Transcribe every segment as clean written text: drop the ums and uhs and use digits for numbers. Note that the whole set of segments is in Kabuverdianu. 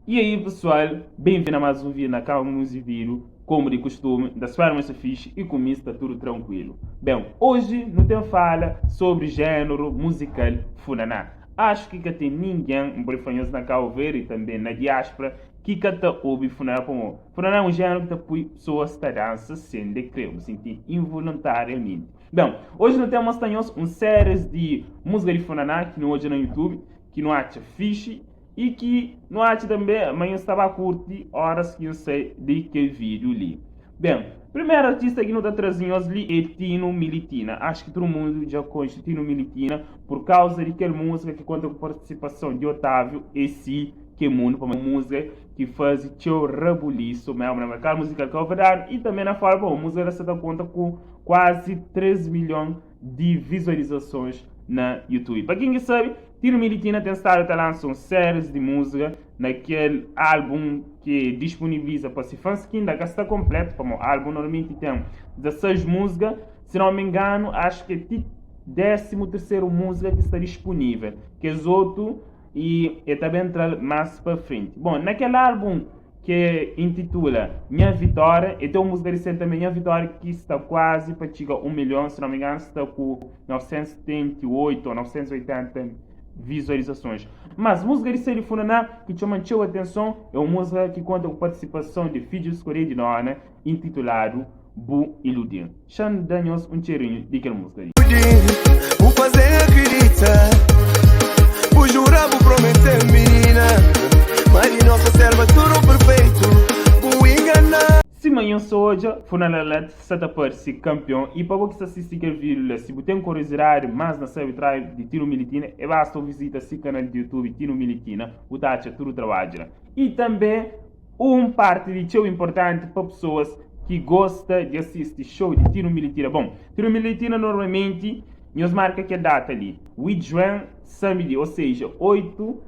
E aí pessoal, bem-vindo a mais um vídeo na Calma Music Video. Como de costume, da espero muito fixe e comigo está tudo tranquilo. Bem, hoje não tem fala sobre gênero musical funaná. Acho que que tem ninguém, um na Cabo Verde e também na diáspora, que cata ouve funaná como. Funaná é um gênero que põe pessoas a dança sem de querer, me sentir involuntariamente. Bem, hoje não temos um série de música de funaná que não hoje no YouTube, que não acha fixe e que não acha também, amanhã estava a curtir horas que eu sei de que vídeo ali. Bem, primeiro artista que não está trazendo ali é Tino Militina. Acho que todo mundo já conhece Tino Militina por causa de aquela música que conta com participação de Otávio esse que é mundo para uma música que faz teu rebuliço mesmo na mercado musical cabo-verdiano e também na fora, bom, a música está conta com quase 3 milhões de visualizações na YouTube. Para quem sabe, Tino Militina tem estado a lançar séries de música naquele álbum que disponibiliza para se fãs que ainda está completo, como o álbum normalmente tem 16 músicas, se não me engano, acho que é 13 terceiro música que está disponível, que é outro e é também entrar mais para frente. Bom, naquele álbum que intitula Minha Vitória, e tem uma música recente também, Minha Vitória, que está quase para chegar a 1 milhão, se não me engano, está com 978 ou 980 visualizações. Mas música de Série Funaná, que chama a atenção, é uma música que conta com participação de Filhos Coreia de Nona, intitulado Bu Iludir. Xandanhos um cheirinho de aquela música aí. Vou fazer acreditar, vou jurar, vou prometer, menina. Mas de nossa serva tudo perfeito, vou enganar. Se manhã soja, Funaná está para ser campeão e para você assistir aquele vídeo, se você tem curiosidade mais na sabe trai de Tino Militina, é basta visitar esse canal de YouTube Tino Militina, o tacha tudo trabalha. E também um parte de show importante para pessoas que gostam de assistir show de Tino Militina. Bom, Tino Militina normalmente nos marca que data ali, Juan Samedi, ou seja, 8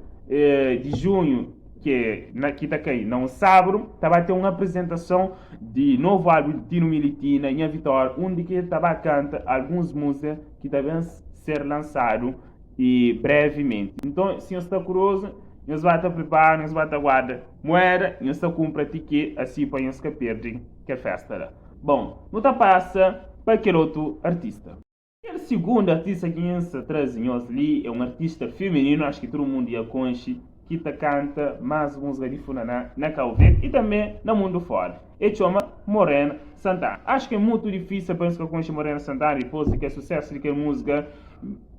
de junho, que na que tá caindo, não sábado, tá vai ter uma apresentação de novo álbum de Tino Militina em Vitória, onde que tá canta algumas músicas que devem ser lançado e brevemente. Então, se você está curioso, nós vai estar preparado, nós vai estar guarda moeda, nós está compra ticket assim para nós que perdem que festa lá. Bom, não tá passa para aquele outro artista. O segundo artista que nós trazemos ali é um artista feminino, acho que todo mundo já conhece, que tá canta mais música de funaná na Cabo Verde e também no mundo fora. E chama Morena Santana. Acho que é muito difícil para que conhece Morena Santana depois de que é sucesso de que é música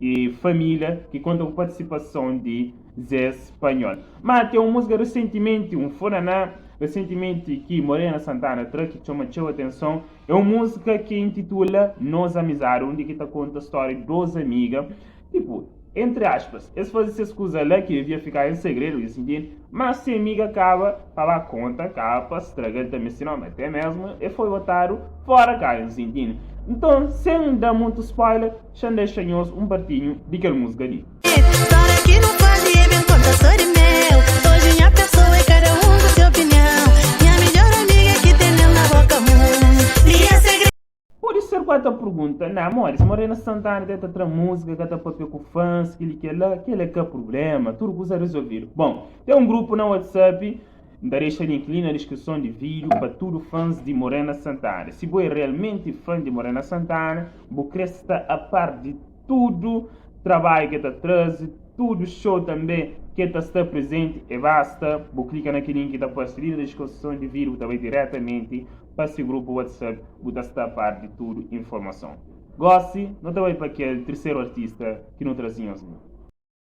e família que conta com participação de Zé Espanhol. Mas tem uma música recentemente, um funaná, recentemente que Morena Santana traz que chama a atenção, é uma música que intitula Nos Amizade, onde que tá conta a história de duas amigas, tipo, entre aspas, eles fazem essas coisas lá que devia ficar em segredo, entende? Mas se a amiga acaba, para a conta, acaba, estraga também, senão até mesmo, e foi botado fora cá, entende? Então, sem dar muito spoiler, já deixa um partinho de aquela música ali. História que não faz e bem conta só de meu. Hoje minha pessoa é cada um com sua opinião. Minha melhor amiga que tem na boca um. Minha segredo. Pode ser quarta pergunta, não, amor, se Morena Santana tenta tra música, que tá papel com fãs, que ele que lá, que ele é que é problema, tudo coisa resolvido. Bom, tem um grupo no WhatsApp, deixa link ali na descrição de vídeo para tudo fãs de Morena Santana. Se você é realmente fã de Morena Santana, você está a par de tudo trabalho que está trazendo, tudo show também que está está presente e basta, você clica naquele link que está posto ali na descrição de vídeo também diretamente para esse grupo WhatsApp, você está a par de tudo informação. Goste, não também para aquele terceiro artista que não trazia ali.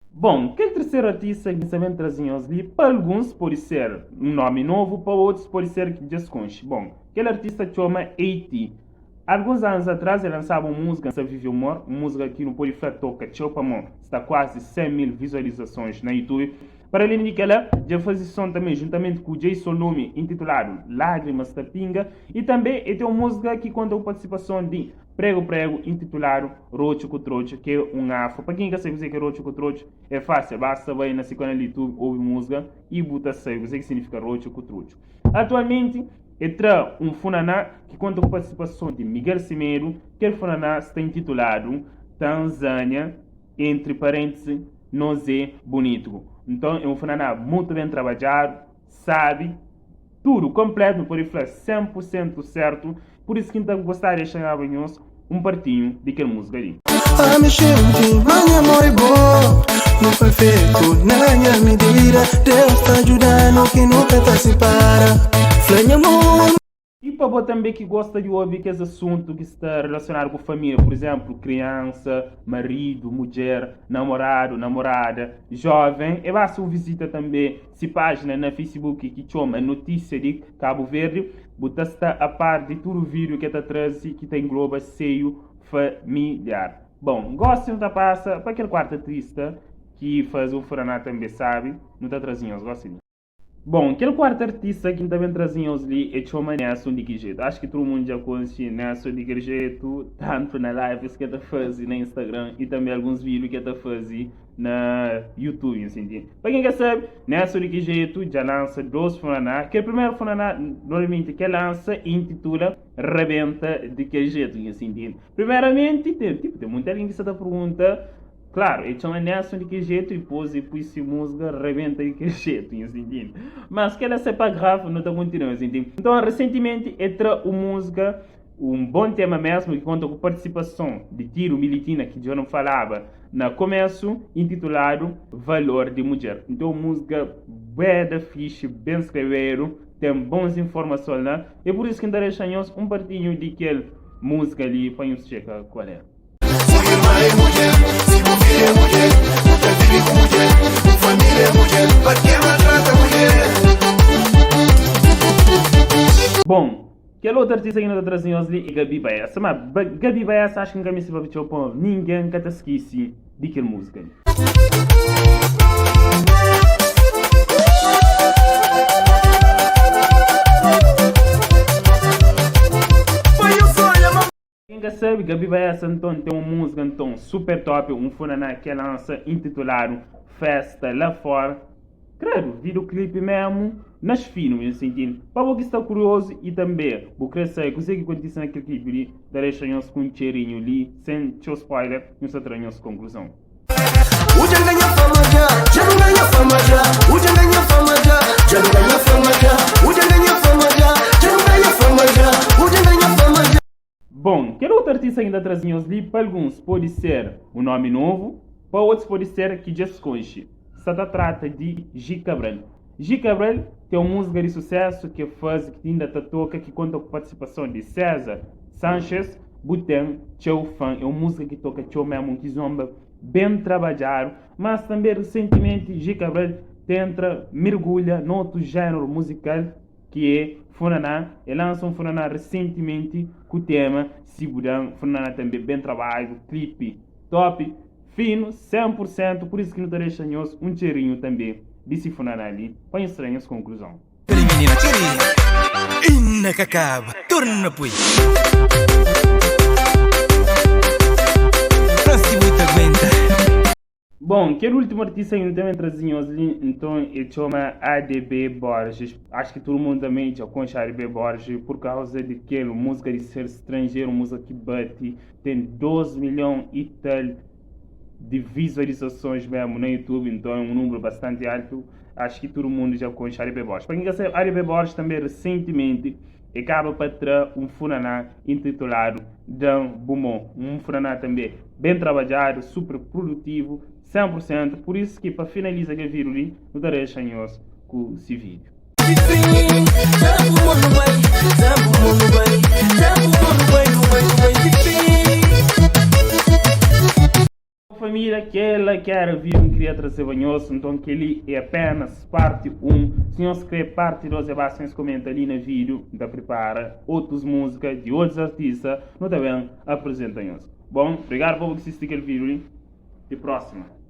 Bom, aquele terceiro artista que também trazia ali, para alguns pode ser um nome novo, para outros pode ser que desconche. Bom, aquele artista chama AT. Alguns anos atrás ele lançava uma música, Essa Vive Amor, uma música que não pode falar toca, tchau para mão, está quase 100 mil visualizações na YouTube. Para além de que ela já faz som também juntamente com o Jason Lume, intitulado Lágrimas da Pinga, e também tem uma música que conta com participação de Prego Prego, intitulado Rocho com Trocho, que é um afro. Para quem quer saber o que é Rocho com Trocho, é fácil, basta vai na canal do YouTube, ouve música e bota saber o que significa Rocho com Trocho. Atualmente, entra um funaná que conta com participação de Miguel Semedo, que o funaná está intitulado Tanzânia, entre parênteses, Nós é Bonito. Então é um funaná muito bem trabalhado, sabi tudu konpletu, nu pode fla 100% sertu. Pur isu ki N ta gostaba di xagaba nhos un partinhu di kel múzika li. Ami xinti ma nha amor é bo Nu perfetu na nha midida Deus ta djuda-nu ki nu ka ta sipara Fla nha amor. I pa bo tanbê ki gosta di obi kes asuntu ki sta relasionadu ku família, pur izénplu, kriansa, maridu, mudjer, namoradu, namorada, jóven, é basta bu vizita tanbê si pájina na Facebook ki txoma Notísia di Kabu Verdi. Bu ta sta a par di tudu vídiu ki el ta traze ki ta engloba seiu familiar. Bon, gósi nu ta pasa pa kel kuartu artista ki faze un furaná tanbê sábi. Nu ta traze nhos gósi li. Bon, kel kuartu artista ki N ta ben traze nhos li e txoma Nelson di ki jetu. Acho ki tudu mundu dja konxe Nelson di kel jetu, tantu na lives ki el ta faze na Instagram i tanbe alguns vídiu ki el ta faze na YouTube, nhos intende. Pa ken ka sabe, Nelson di ki jetu dja lansa 2 funaná. Kel primeru funaná, normalmenti ki el lansa e intitula Rabenta di kel jetu, nhos intende. Primeramenti, ten, tipo, ten munti algen ki sa ta pergunta, Klaru, e txoma Nelson di ki jetu dipôs e pui si musga rebenta di ki jetu, nhos intende? Mas kela se pa grave, nu ta kontinua, nhos intende? Nton, resentimenti e tra un musga, un bon tema mesmu, ki konta ku partisipason di Tiro Militina, ki dja nu falaba na komesu, intituladu Valor di Mudjer. Nton, un musga bué da fixi, ben skrebedu, ten bons informason la, e pur isu ki N ta dexa nhos un partinhu di kel musga li pa nhos txeka kual é. Si bu irmã é mudjer, si bu filha é mudjer, bu ta vive ku mudjer, bu família é mudjer, pa ke maltrata mudjer? Bom, kel otu artista ki nu ta traze nhos li é Gaby Baessa. Ma Gaby Baessa acho ki N ka meste papia txeu pamo ningen ka ta skisi di kel múzika li. Ken ka sabe, Gaby Baessa nton ten un múzika nton super top, un funaná ke lansa intituladu Festa La Fora. Kredu, videoclipe memu nas finu, nhos intende? Pa bo ki sta kuriozu i tanbe bu kre sabe kuzê ki kontise na kel klipe li, ta dexa nhos ku un txerinhu li, sen txeu spoiler, nhos ta tra nhos konkluzon. Bon, kel otu artista ki N ta traze nhos li, pa alguns pode ser un nomi novu, pa otus pode ser ki dja es konxe. Sta ta trata di Gi Cabral. Gi Cabral ten un múzika di susésu ki el faze ki ti inda ta toka ki konta ku partisipason di César Sanchez, Bu Ten Txeu Fan. É un múzika ki toka txeu mésmu, un kizomba ben trabadjadu. Mas tanbê resentimenti Gi Cabral tentra mergulha na otu jéneru muzikal ki é funaná. El lansa un funaná resentimenti ku tema Si Bu Dan. Funaná tanbê ben trabadju, klipi top. Finu 100 pur sentu, pur isu ki nu ta dexa nhos un txerinhu tanbe di si funaná li pa nhos tra nhos konkluzon. Txeri minina txeri Inda ka kaba Torna pui Fla si bu ta aguenta. Bom, kel ultimu artista ki nu ta ben traze nhos li, nton e txoma ADB Borges. Acho ki tudu mundu tanbe dja konxe ADB Borges pur kauza di kel múzika di ser stranjeru, múzika ki bati Tem 2 milhon e tal de visualizações mesmo na YouTube, então é um número bastante alto. Acho que todo mundo já conhece ADB Borges. Para quem quer saber, ADB Borges também recentemente acaba para tra um funaná intitulado Dan Bumon. Um funaná também bem trabalhado, super produtivo, 100%. Por isso que para finalizar aquele vídeo ali, não tá deixa nós com esse vídeo. Família, kela ki era vídeo ki N kria trazeba nhos, nton keli é apenas parti 1. Si nhos kre parti 2 é basta nhos komenta li na vídeo, N ta pripara otus múzika di otus artista, nu ta ben aprizenta nhos. Bon, obrigadu pa bo ki sisti kel vídeo li, ti próxima.